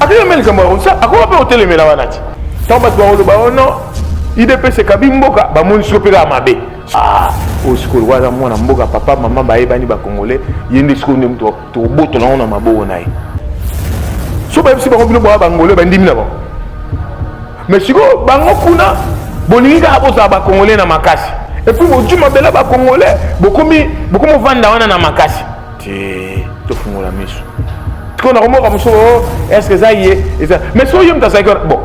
Atelemeli likambo ya Ronsard, akoma mpe kotelemela wana ti ntango bato bakoloba o oh non, UDPS ekabi mboka, bamoni siko mpe kaka mabe. Ah, oyo sikoyo lokola aza mwana mboka, papa mama bayebani bacongolais, ye nde sikoyo nde moto tokobotola yango na maboko na ye. So bayebisi bango bino boya bangolais, bandimi na bango. Mais sikoyo bango kuna bolingi kaka bozala bacongolais na makasi, et puis bozwi mabele bacongolais, bokomi bokomi ovanda wana na makasi te. Tofungola miso sikoyo nakomoka mosusu, oh, est ce que eza ye eza? Mais soki ye moto azalaki wana, bon,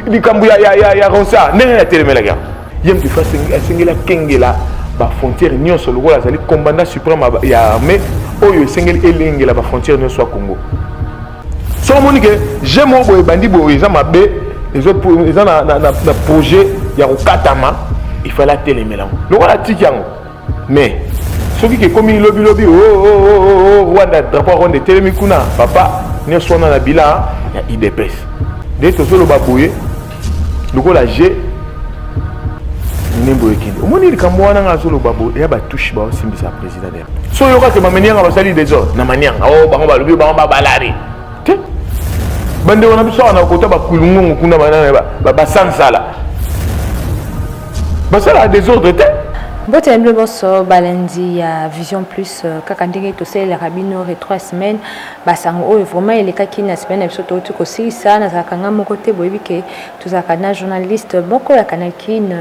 likambo ya Ronsard, ndenge atelemelaki yango, ye moto ifo asengeli akengela bafrontière nyonso, lokola azali commandant suprême ya armée oyo esengeli elengela bafrontière nyonso ya Congo. Soki omoni ke je moko boye ebandi boye, eza mabe, eza na projet ya kokatama, ifale atelemela yango lokola atiki yango. Mais soki kekomi lobilobi, oh, oh, oh, Rwanda, drapeau Rwanda etelemi kuna, papa, nyonso wana na bilan ya UDPS nde tozoloba boye lokola je ndembo ekende. Omoni likambo wana nga azoloba boye, eya batouche baosimbisa président der. So oyokake bamanianga basali désordre na manianga o bango balobi bango babalari te. Bandeko na biso awa na kota bakulungongo kuna, basansala basalaka désordre te. Mbote na bino bonso balandi ya Vision Plus. Kaka ndenge tosalelaka bino retro semaine, basango oyo vraiment elekaki na semaine na biso touti kosilisa. Nazalaka nga moko te, boyebi ke tozalaka na journaliste moko ya Canal Kin,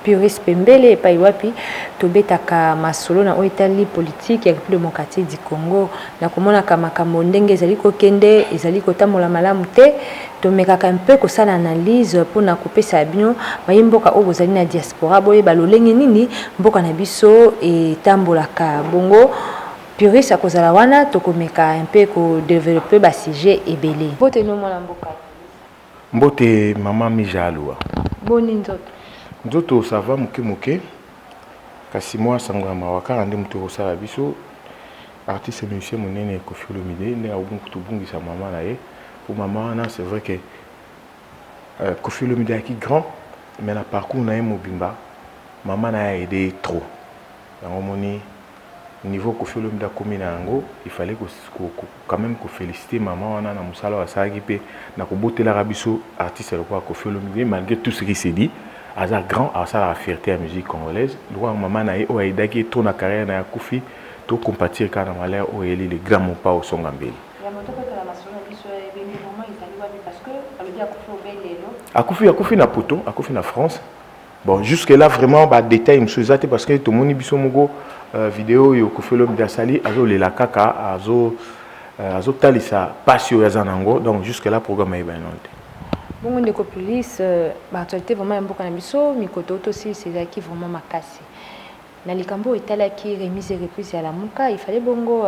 Puris Pembele, epai wapi tobetaka masolo na oyo etali politike ya République démocratique du Congo. Na komonaka makambo ndenge ezali kokende, ezali kotambola malamu te, tomekaka mpe kosala analyse mpona kopesa bino bayi mboka oyo bozali na diaspora boyeba lolenge nini mboka na biso etambolaka. Bongo Puris akozala wana, tokomeka mpe kodévelopper basujet ebele. Mbote no, mwana mboka. Mbote, mama Mija Alua. Boni nzoto? Nzoto ça va moke moke, kasi mwa sango ya mawa kaka nde moto ekosala biso. Artiste musicien monene Koffi Olomide nde tobungisa mama na ye. Po mama wana, c'est vrai que Koffi Olomide ayaki grand, mais na parcours na ye mobimba, mama na ye aide ye trop. Yango omoni niveau Koffi Olomide akomi na yango, il fallait quand même koféliciter mama wana na mosala oyo asalaki mpe na kobotelaka biso artiste lokola Koffi Olomide. Malgré tout ce qui s'est dit, aza grand, asalaka fierté ya musique congolaise. Lokola mama na ye oyo aidaki ye trop na carrière na ye akufi, tocompatir kaka na malheur oyo eyeli le grand Mopao Osonga Mbeli. Yango tokotala masolo na biso ya ebembe vraiment ezali wapi? Parce que alobi akufi obe lelo. Akufi, akufi na poto, akufi na France. Bon, jusque là vraiment badétail mosusu eza te, parce que tomoni biso moko video oyo Koffi Olomide asali, azolela kaka, azotalisa pasi oyo aza nango. Donc jusque là programme ayebani nano te. Bongo ndeko Police, baactualité vraiment ya mboka na biso mikoto tosilisa ezalaki vraiment makasi na likambo oyo etalaki remise et reprise ya Lamuka. Il fallait bongo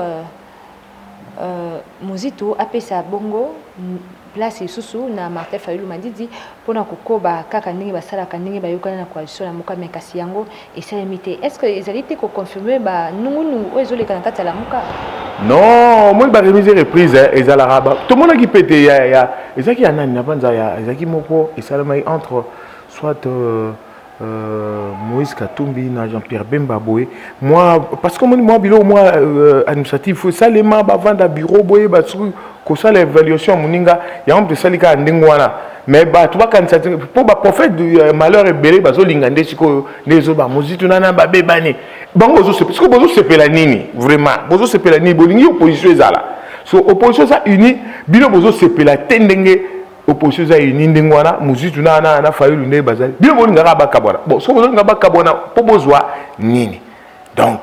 Muzito apesa bongo place lisusu na Martin Fayulu Madidi mpona kokoba kaka ndenge basalaka, ndenge bayokani na coalition Lamuka, mais kasi yango esalemi te. Est ce que ezali te koconfirme banungunungu oyo ezoleka na kati ya Lamuka? Non, omoni, baremise reprise ezalaka, tomonaki mpe te. Ezalaki ya nani na banza ya ezalaki moko esalemaki entre soit Moïse Katumbi na Jean-Pierre Bemba boye. Moi, parce que moi biloko moi administratif faut esalema, bavanda bureau boye, basuki kosala évaluation ya moninga yango, moto esali kaka ndenge wana. Mais bato bakanisa te mpo baprophète malheur ebele bazolinga nde sikoyo nde ezoba Mozitu nana babebani bango. Bozosepela sikoyo, bozosepela nini vraiment? Bozosepela nini? Bolingi opposition ezala, so opposition eza uni, bino bozosepela te ndenge opposition eza uni. Ndenge wana Mozitu na Fayulu nde bazali, bino bolingaka bakabwana. Bon, soki bozolinga bakabwana mpo bozwa nini? Donc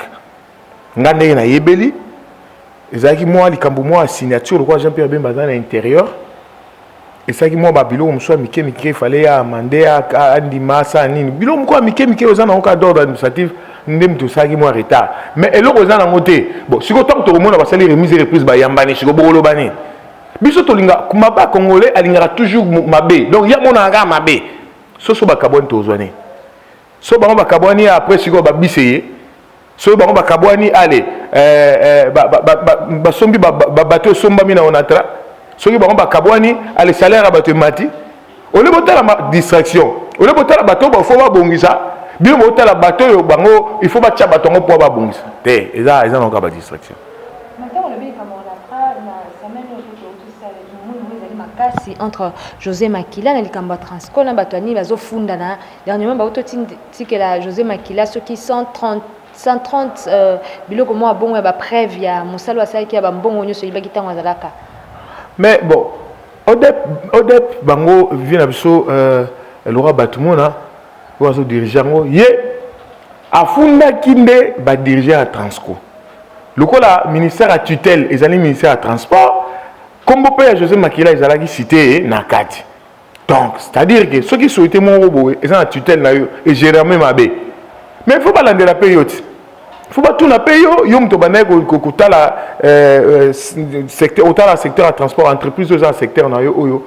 nga ndenge nayebeli, ezalaki mwa likambo mwa signature lokola Jean Pierre Bemba aza na intérieur, esalaki mwa babiloko mosusu ya mike mike, efale ya amende, andima, asala nini, biloko moko ya mike mike oyo eza nango kaka d'ordre administratif nde moto esalaki mwa retard. Mais eloko eza nango te. Bon, sikoyo ntango tokomona basali remise et reprise, bayambani, sikoyo bokoloba nini? Biso tolinga mabe, congolais alingaka toujours mabe. Donc ya monaka kaka mabe. Soso bakabwani, tozwa nini? So bango bakabwani, après sikoyo babise ye. Soki bango bakabwani, ale basombi bato esombami na Onatra. Soki bango bakabwani, ale salaire ya bato emati. Ole botala distraction, ole botala bato oyo bafo babongisa, bino botala bato oyo bango il faut batya bato yango mpo babongisa te. Eza nango kaka badistraction. Ntango olobi likambo Onatra, na semaine oyo. Toutosala ezali makasi entre José Makila na likambo ya Transco na bato ya nini bazofundana. Dernièrement bautotikela José Makila soki 130 130 biloko mwa bongo ya bapreuve ya mosala oyo asalaki, ya bambongo nyonso oyibaki ntango azalaka. Mais bon, ODEP, ODEP bango vie na biso, Laurent Batumona oyo azodirige yango, ye afundaki nde badirigeant ya Transco. Lokola ministère ya tutelle ezali ministère ya Transport, nkombo mpe ya José Makila ezalaki cité na kati. Donc c'est-à-dire que soki société moko boye eza na tutelle na yo, egérame mabe, mais faut balandela mpe yo ti, faut batuna mpe yo, yo moto obandaki kotala secteur, otala secteur ya transport, entreprise oyo eza na secteur na yo, oyo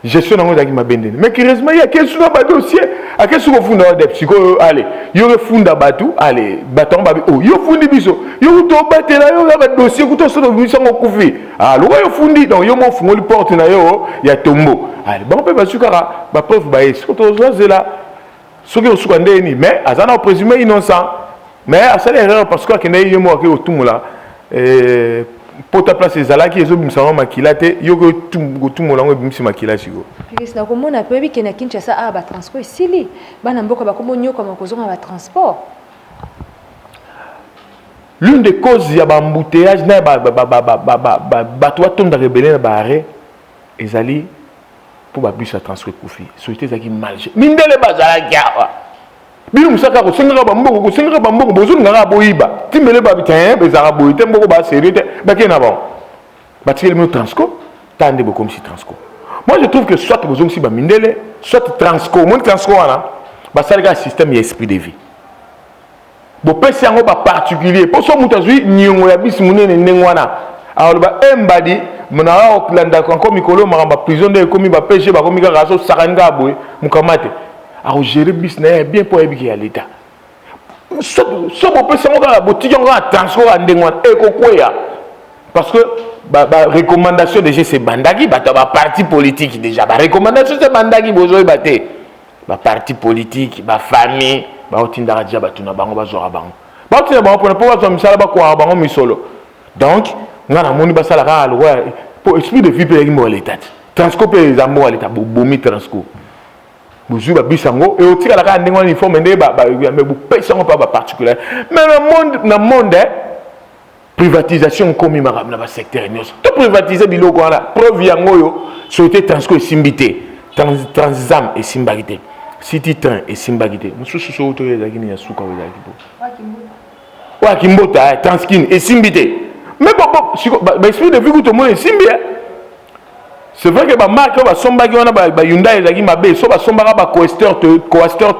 gestion nango ezalaki mabe ndeni. Mais curieusement, ye akei na badossier, akei soki ofunda ODEP. Sikoyo ale yo efunda bato, ale bato yango babi o yo fundi biso, yo kuta obatela yo ya badossier, kuta osala obimisi yango, okufi. Ah, lokola yo fundi, donc yo mo ofungoli porte na yo ya tombo. Ale bango mpe bazwi kaka bapreuve, baye siko tozozela soki osuka ndeni. Mais aza na présumé innocent, mais asali erreur parce que akendaki ye moko, akei kotumola pota place ezalaki ezobimisa yango makila te, yo kotumola yango ebimisi makila sikoyo. Kasi nakomona mpe oyebi ke na Kinshasa awa batransport esili, bana mboka bakoma onyokama kozonga batransport. L'une des causes ya baembouteillage na bato batondaka ebele na baarrêt ezali mpo babus ya transport ekufi. Société ezalaki mal, mindele bazalaki awa, bino mosaka kosengaka bambongo, kosengaka bambongo, bozolingaka boyiba timbele babi te, ezalaka boye te, mboko basérieux te, bakei na bango, batikeli bino Transco. Ta nde bokomisi Transco. Moi je trouve que soit bozongisi bamindele, soit Transco, omoni Transco wana basali kaka système ya Esprit de Vie, bopesi yango baparticulier, mpo so moto azwi niongo ya bisi monene ndenge wana, aloba embadi na kolandaka encore mikolo makambo ya prison nde ekomi baPG, bakomi kaka azosakani kaka boye, mokama te akogérer bisi na ye bien mpo ayebiki ya leta. So bopesi yango kaka, botiki yango kaka transport ya ndenge wana, ekokweya, parce que barecommandation déjà sebandaki, bato ya baparti politique déjà barecommandation sebandaki, bozoyeba te, baparti politique, bafamille baotindaka déjà bato na bango, bazwaka bango, baotinda bango mpona mpo bazwa misala, bakwaka bango misolo. Donc nga namoni basala kaka lokola po Esprit de Vie mpe eyaki mboka leta te, Transco mpe eza mboka leta. Bobomi Transco, bozwi babisi yango, eotikala kaka ndenge wana, uniforme nde me bopesi yango mpa baparticulier. Mais na monde privatisation ekomi makambo na basecteur nyonso, to privatize biloko wana. Preuve yango oyo, société Transco esimbi te, Transam esimbaki te, City Train esimbaki te, mosusu so oyo ezalaki nini ya suka oyo ezalaki po oyo akimbota, Transkin esimbi te. Mais baEsprit de Vie kutu omoni esimbi. C'est vrai que bamarque oyo basombaki wana, baHyundai ezalaki mabe, so basombaka baCoaster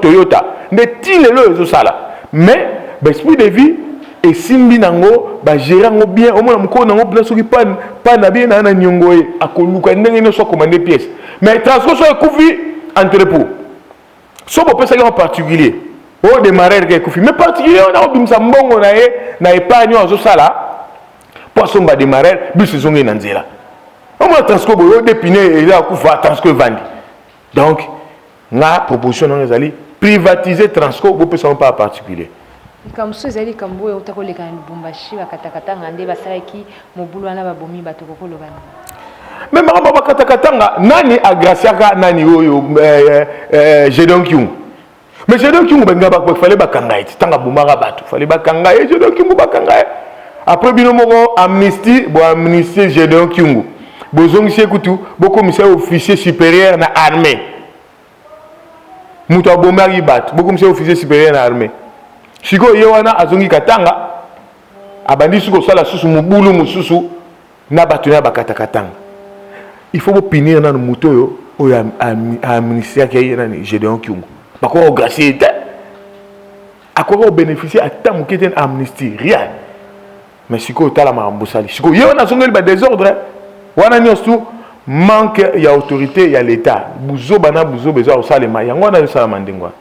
Toyota nde ti lelo oyo ezosala. Mais baEsprit de Vie esimbi nango, bagérer yango bien. Omona mokolo nango mpena soki panne na bien na niongo, ye akoluka ndenge nyonso akomande pièce. Mais transport so ekufi, entrepôt so bopesaki yango particulier oyo démarrer ka ekufi, mais particulier wana obimisa mbongo na ye na épargne oyo azosala mpo asomba démarrer, biso ezongi na nzela. Omona Transco boye oyo depine eza akufa, Transco evandi. Donc nga proposition nango ezali privatiser Transco, bopesa yango mpa particulier. Likambo mosusu ezali likambo oyo euta koleka na Lubumbashi, bakatakatanga nde basalaki mobulu wana, babomi bato, kokoloba nini? Mais makambo bakatakatanga, nani agraciaka nani oyo Gédéon Kyungu? Mais Gédéon Kyungu balinga fale bakanga ye ti ntango abomaka bato, fale bakanga ye, Gédéon Kyungu bakanga ye. Après bino moko amnistie, boamnistie Gédéon Kyungu, bozongisi ye kutu, bokomisa ye officier supérieur na armée. Moto abomaki bato, bokomisa ye officier supérieur na armée. Sikoyo ye wana azongi Katanga, abandi soki kosala susu mobulu mosusu na bato na bakatakatanga. Il faut bopunir nanu moto oyo oyo aamnistiaki ye, nani, Gédéon Kyungu. Bakoka kogracier ye te, akoka kobénéficie ata moke te na amnistie, rien. Mais sikoyo tala makambo osali, sikoyo ye wana azongeli badésordre wana nyonso, tu manque ya autorité ya l'État, buzoba na buzoba eza kosalema, yango wana ezosalama ndenge wana.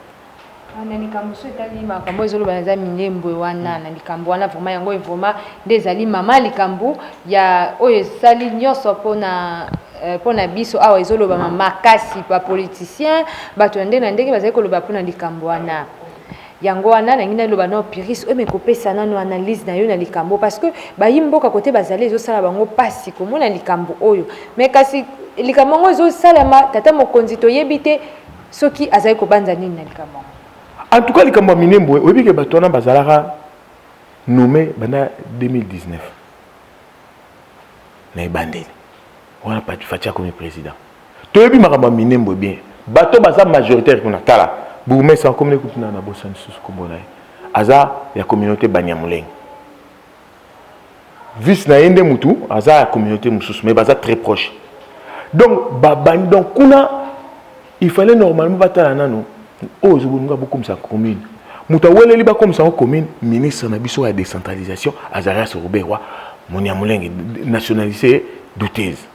Na likambo so etali makambo ezoloba na eza Minembwe wana, na likambo wana vraiment, yango vraiment nde ezali mama likambo ya oyo esali nyonso mpona biso awa ezolobama makasi. Bapoliticien, bato ya ndenge na ndenge bazali koloba mpona likambo wana. Yango wana nangi naloba nao Piris oyo mekopesa nano analyse na yo na likambo, parce que bayi mboka kote bazali, ezosala bango mpasi komona likambo oyo. Mais kasi likambo yango ezosalama, tata mokonzi toyebi te soki azali kobanza nini na likambo yango. En tout cas, likambo ya Minembwe, oyebi ke bato wana bazalaka nommé banda 2019 na ebandeli wana Fatshi akomi président. Toyebi makambo ya Minembwe bien. Bato baza majoritaire kuna. Tala bourgmestre akomi kutu na bosani susu kombo na ye, aza ya communauté Banyamulenge. Vice na ye nde mutu aza ya communauté mosusu, mais baza très proche. Donc babandi, donc kuna il fallait normalement batala nano oyo ezobolinga bokomisa commune. Moto aweleli bakomisa yango commune, ministre na biso ya décentralisation Azarias Ruberwa, Monyamulenge, nationalité douteuse.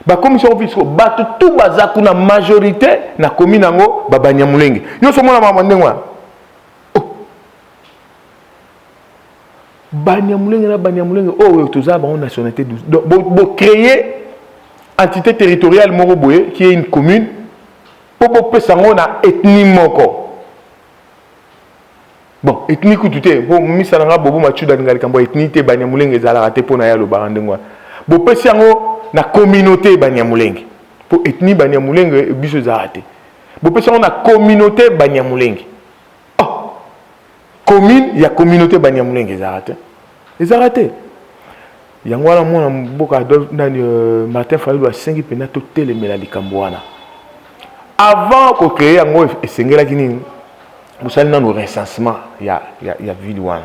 Bakomisi yango puisque bato tu baza kuna, majorité na commune yango Babanyamulenge. Nyonso omona makambo ndenge wana. Oh. Banyamulenge na Banyamulenge oyo toza bango nationalité, donc bocréer entité territoriale moko boye qui est une commune mpo bopesa yango na ethnie moko. Bon, ethnie kutu te, mpo misala nga bobo macuda alinga likambo ya ethnie te. Banyamulenge ezalaka te mpo na ye, alobaka ndenge wana. Bopesi yango na communauté Banyamulenge, mpo ethnie Banyamulenge biso ezalaka te. Bopesi yango na communauté Banyamulenge. Oh, commune ya communauté Banyamulenge ezalaka te, ezalaka te. Yango wana mwana mboka nani, Martin Fayulu asengi mpenza totelemela likambo wana. Avant kocréer yango, esengelaki nini? Bosali nano recensement ya ville wana,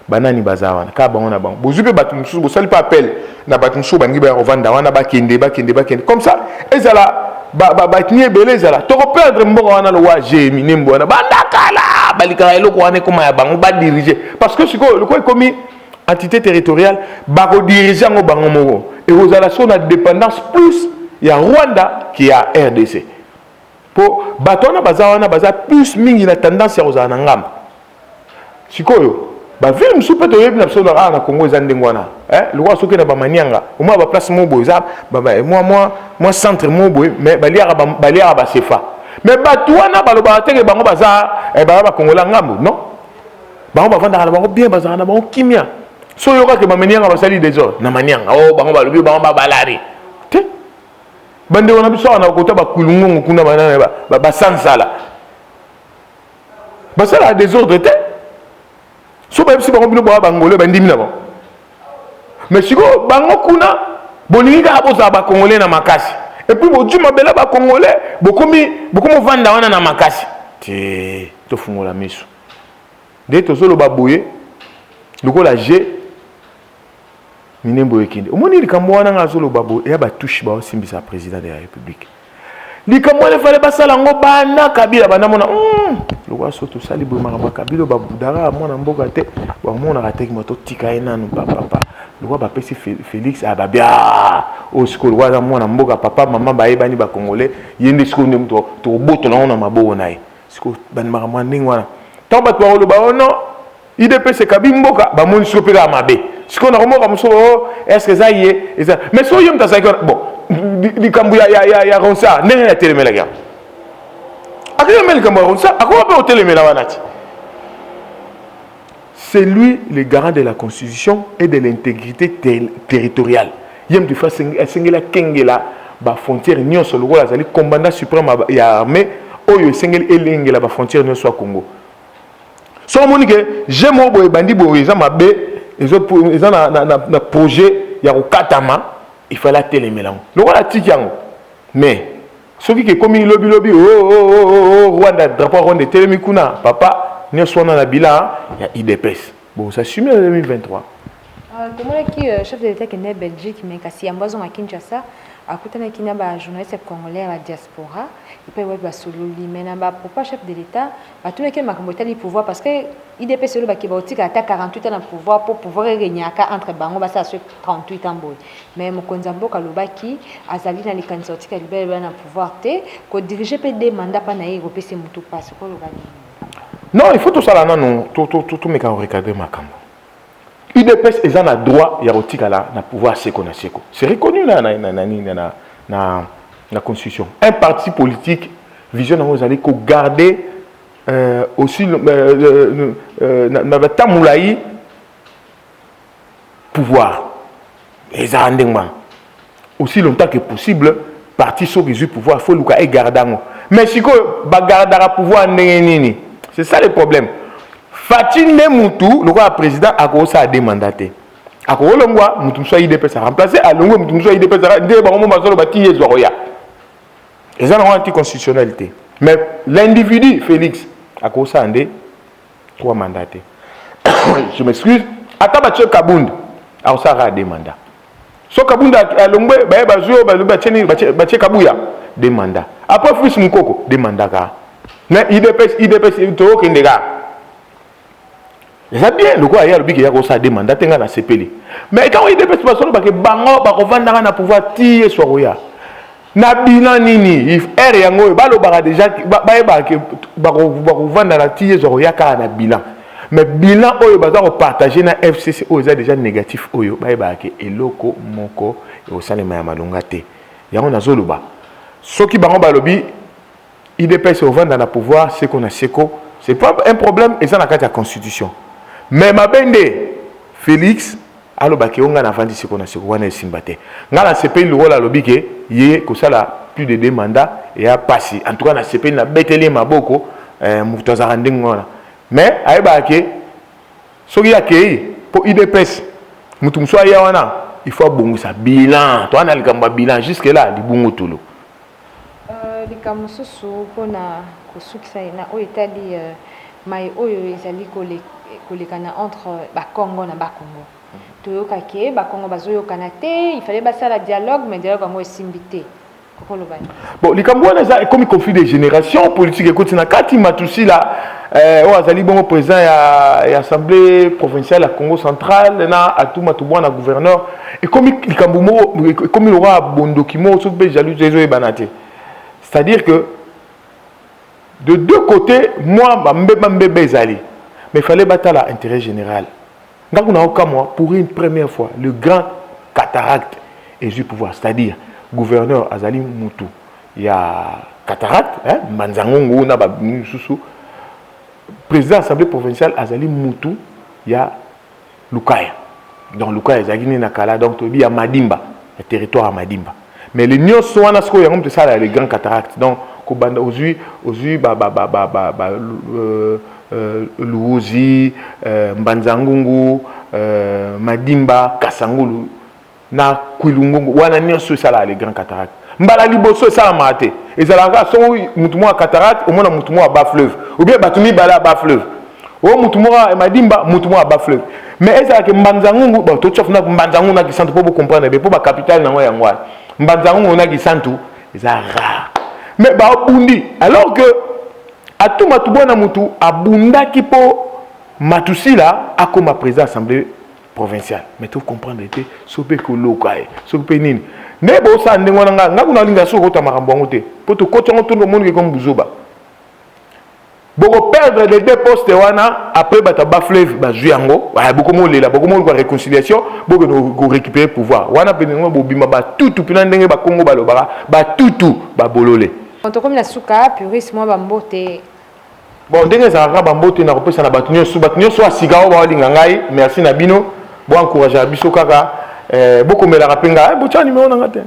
banani baza wana, kaka bango na bango. Bozwi mpe bato mosusu, bosali mpe appel na bato mosusu balingi baya kovanda wana, bakende, bakende, bakende. Comme ça ezala baethnie ebele ezala. Tokoperdre mboka wana lowa ge Minembwe wana. Banda kala balikaka eloko wana ekóma ya bango, badirige, parce que sikoyo lokola ekomi entité territoriale, bakodirige yango bango moko. Ekozala so na dépendance plus ya Rwanda ke ya RDC, mpo bato wana baza wana, baza plus mingi na tendance ya kozala na ngamba. Sikoyo baville mosusu mpe toyebi na biso awa na Congo eza ndenge wana. Lokola soki na bamanianga, omwa baplace moko boye eza mwa centre moko boye, mais baliaka baCFA. Mais bato wana balobaka teke bango baza baza bakongola ngambo. Non, bango bavandaka na bango bien, bazalaka na bango kimia. So oyokake bamanianga basali désordre na Manianga o, bango balobi bango babalari te. Bandeko na biso awa na kota bakulungongo kuna, basansala basalaka désordre te. So bayebisi bango bino boya bangole, bandimi na bango. Mais sikoyo bango kuna bolingi kaka bozala bacongolais na makasi, et puis bozwi mabele bacongolais, bokomi ovanda wana na makasi te. Tofungola miso nde tozoloba boye lokola ge Minembwe ekende. Omoni likambo wana nga azoloba boye, eya batouche baosimbisa président de la République. Likambo wana efale basala yango banda Kabila bandamona. Lokola so tosali boye, makambo ya Kabila babudaka mwana mboka te, bamonaka te kima totika ye nanu papapa. Lokola bapesi Félix ababi oyo sikoyo lokola aza mwana mboka, papa mama bayebani bacongolais, ye nde sikoyo nde moto tokobotola yango na maboko na ye. Sikoyo makambo ya ndenge wana, ntango bato bakoloba o non, UDPS ekabi mboka, bamoni sikoyo mpe kaka mabe. Sikoyo nakomoka mosusu o est ce que eza ye eza, mais soki ye moto azalaki wana. Bon, likambo ya Ronsard, ndenge nini atelemelaki yango? Atelemela likambo ya Ronsard, akoka mpe kotelemela wana ti. C'est lui le garant de la constitution et de l'intégrité territoriale. Ye moto ifa asengeli akengela bafrontière nyonso. Lokola azali commandant suprême ya armée oyo esengeli elengela bafrontière nyonso ya Congo, so omoni ke je moko boye ebandi boye, eza mabe, eza na projet ya kokatama, il fallait atelemela yango. Lokola atiki yango, mais soki ke ekomi lobilobi, oh, oh, oh, oh, Rwanda, drapeau Rwanda etelemi kuna, papa, nyonso wana na bilan ya UDPS. Bon, s'assume en 2023. Tomonaki chef de l'État akende Belgique, mais kasi yango azonga Kinshasa, akutanaki na bajournaliste congolais ya badiaspora epai wapi basololi. Mais na bapropos chef de l'État, batunaki makambo etali pouvoir, parce que UDPS elobaki baotika ata 48 ans na pouvoir, mpo pouvoir eregnaka entre bango, basala so 38 ans boye. Mais mokonzi ya mboka alobaki azali na likanisi otika libela na pouvoir te, kodirige mpe de mandat mpa na ye ekopesa motu mpasi. Koloba nini? Non, il faut tosala nanu, tomeka korecadre makambo. UDPS eza na droit ya kotikala na pouvoir seko na seko, c'est reconnu na constitution. Un parti politique, vision nango ezali kogarder Aussi na batemps molai, pouvoir ezala ndenge wana aussi longtemps que possible. Parti soki ezwi pouvoir, faut luka egarder yango. Mais sikoyo bagardaka pouvoir ndenge nini? C'est ça le problème. Fatshi nde mutu lokola président akosala deux mandats te. Akolongwa, mutu mosusu ya UDPS aremplace. Alongwe, mutu mosusu ya UDPS. Nde bango mo bazoloba ti ye ezwa koya, eza nango anticonstitutionnel te. Mais l'individu Félix akosala nde trois mandats te. Je m'excuse. Ata batie Kabund, akosalaka deux mandats. So Kabund alongwe, baye bazwi oyo balobi batie nini, batie Kabuya, deux mandats. Après fils Mokoko, deux mandats kaka. Mais UDPS, UDPS toyokende kaka, eza bien. Lokola ye alobi ke ya kosala deux mandats te, ngai nasepeli. Mais ntango UDPS basolobake bango bakovandaka na pouvoir ti Yesu akoya, na bilan nini? Ere yango oyo balobaka déjà, bayebaka ke bakovanda na ti Yesu akoya kaka na bilan. Mais bilan oyo baza kopartage na FCC oyo eza déjà négatif, oyo bayebaka ke eloko moko ekosalema ya malonga te. Yango nazoloba, soki bango balobi UDPS ovanda na pouvoir seko na seko, c'est pas un problème, eza na kati ya constitution. Mais mabe nde Félix alobaki o ngai navandi seko na seko, wana esimba te. Ngai nasepeli lokola alobi ke ye kosala plus de deux mandats eya pasi. En tout cas nasepeli, nabeteli ye maboko. Moto azalaka ndenge wana, mais ayebaka ke soki akei mpo UDPS, moto mosusu aya wana, il faut abongisa bilan. Towana likambo ya bilan, jusque là libungu tolo. Likambo mosusu mpona kosukisa na oyo etali mai oyo ezali koleka na entre Bakongo na Bakongo, toyokaki Bakongo bazoyokana te. Il fallait basala dialogue, mais dialogue yango esimbi te. Kokoloba? Bon, likambo wana eza ekomi conflit de génération politique ekoti na kati. Matusila oyo azali bongo président ya assemblée provinciale ya Congo Central na Atou Matubuana gouverneur, ekomi likambo moko, ekomi lokola bondoki moko, soki mpe jalousie, ezoyebana te. C'est-à-dire que de deux côtés mwa bambeba mbeba ezali, mais il fallait batala intérêt général. Nga kuna okamwa, pour une première fois le grand cataracte ezwi pouvoir, c'est-à-dire gouverneur azali mutu ya cataracte, hein, Mbanza-Ngungu na bamisusu, président assemblée provinciale azali mutu ya Lukaya. Donc Lukaya ezalaki nini na kala, donc toyebi ya Madimba, ya territoire ya Madimba. Mais le nyonso wana sikoyo yango moto esala ya le grand cataracte. Donc kobanda ozwi ba Luozi, Mbanza-Ngungu, Madimba, Kasangulu na Kwilungongo, wana nyonso esalaka le grand cataracte. Mbala liboso esalamaka te. Ezalaka songo mutu moko ya cataracte, omona mutu moko ya bas fleuve, ou bien bato mibale ya bas fleuve, oyo mutu moko ya Madimba, mutu moko ya bas fleuve. Mais ezalaka Mbanza-Ngungu, bon, totia funa Mbanza-Ngungu na Kisantu mpo bocomprendre be, mpo bacapitale nango yango wana, Mbanza-Ngungu na Kisantu eza rare. Mais babundi, alors que Atou Matubuana mutu abundaki mpo Matusila akoma président assemblée provinciale. Mais tocomprendre te soki mpe koloka ye, soki mpe nini nde bosala ndenge wana. Nga kuna olinga soki okota makambo yango te, mpo tokoti yango tondo omoniki comme buzoba. Bokoperdre les deux postes wana, après bato ya bas fleuve bazwi yango, bokomolela, bokomoluka réconciliation, bokende korécupérer pouvoir wana mpe ndenge bobima batutu mpena ndenge Bakongo balobaka, batutu babolole. Tokomi na suka, Puriste, mwa bambote. Bon, ndenge ezalaka, bambote na kopesa na bato nyonso, bato nyonso ya sika oyo baolinga ngai, merci na bino. Boencouragea biso kaka, bokomelaka mpe ngai, botya nimero na nga te,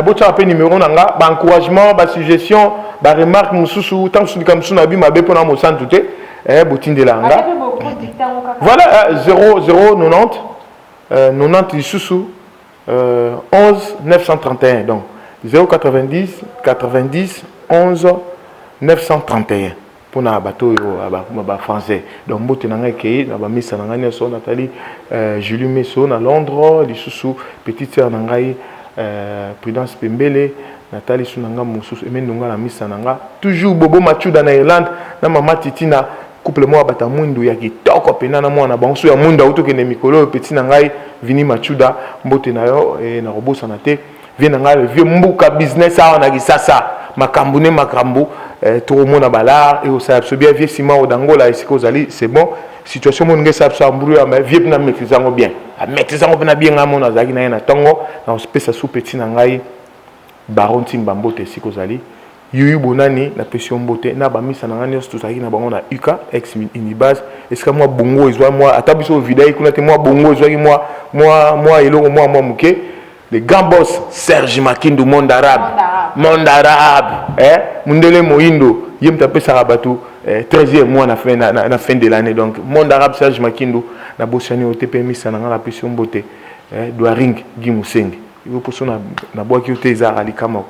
botyaka mpe nimero na nga. Baencouragement, basuggestion, baremarque mosusu, ntango mosusu likambo mosusu na bi mabe mpona mosantu te, botindela nga. Voilà, 0 0 90 90 lisusu 11 931. Donc 090 90 11 931 mpona bato oyo bafrançais. Donc mbote na ngai ekei na bamisa na ngai nyonso, Nathalie, Julie Meso na Londres, lisusu petite sœur na ngai Prudence Pembele, natali su na ngai mosusu Emendonga na misa na nga toujours, Bobo Machuda na Irlande, na mama Titi na couple moko ya bato ya mwindu ya kitoko mpena na mwana bango so ya mwindu auti okende mikolo oyo, petit na ngai Vini Machuda, mbote na yo. Nakobosana te vie na ngai, le vieux Mbuka business awa na Kisasa, makambo ne makambo, tokomona balar ekosala biso bien. Vieux Sima Odangola, esika ozali, c'est bon. Situation moko ndenge esala biso amburu ya, mais vieux mpena maîtrise yango bien, amaîtrise yango mpena bien. Ngai mona azalaki na ye na ntongo, nakopesa su petit na ngai Baron Ntimba mbote esika ozali. Yuyu Bonani, napesi yo mbote na bamisa na ngai nyonso tozalaki na bango na UK, ex Unibase, esika mwa bongo ezwa mwa, ata biso vidai kuna te, mwa bongo ezwaki mwa eloko mwa moke. Le grand boss Serge Makindu, monde arabe, monde arabe, eh? Mundele moyindo, ye moto apesaka bato 13e mois na fin de l'année. Donc monde arabe Serge Makindu, nabosani yo te. Mpe misa na ngai, napesi yo mbote, eh? Doaring Gi Musenge, yo mposo nabwaki yo te, ezalaka likamako.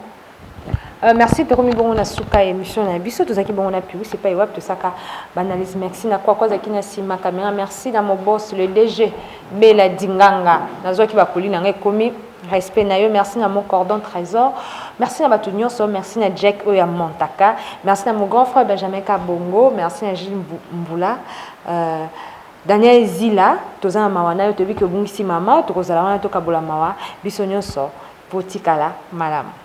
Merci. Tokomi bongo na suka ya émission na biso. Tozalaki bongo na Pius epai wapi tosaka baanalyse. Merci na kwakwa azalaki na nsima caméra. Merci na mobos, le DG Bela Dinganga, nazwaki bakoli na ngai, ekomi respect na yo. Merci na mon cordon Trésor, merci na bato nyonso, merci na Jack oyo ya Montaka, merci na mon grand frère Benjamin Kabongo, merci na Gilles Mbula, Daniel Zila. Toza na mawa na yo, toyebi ke obungisi mama. Tokozala wana, tokabola mawa biso nyonso po tikala malamu.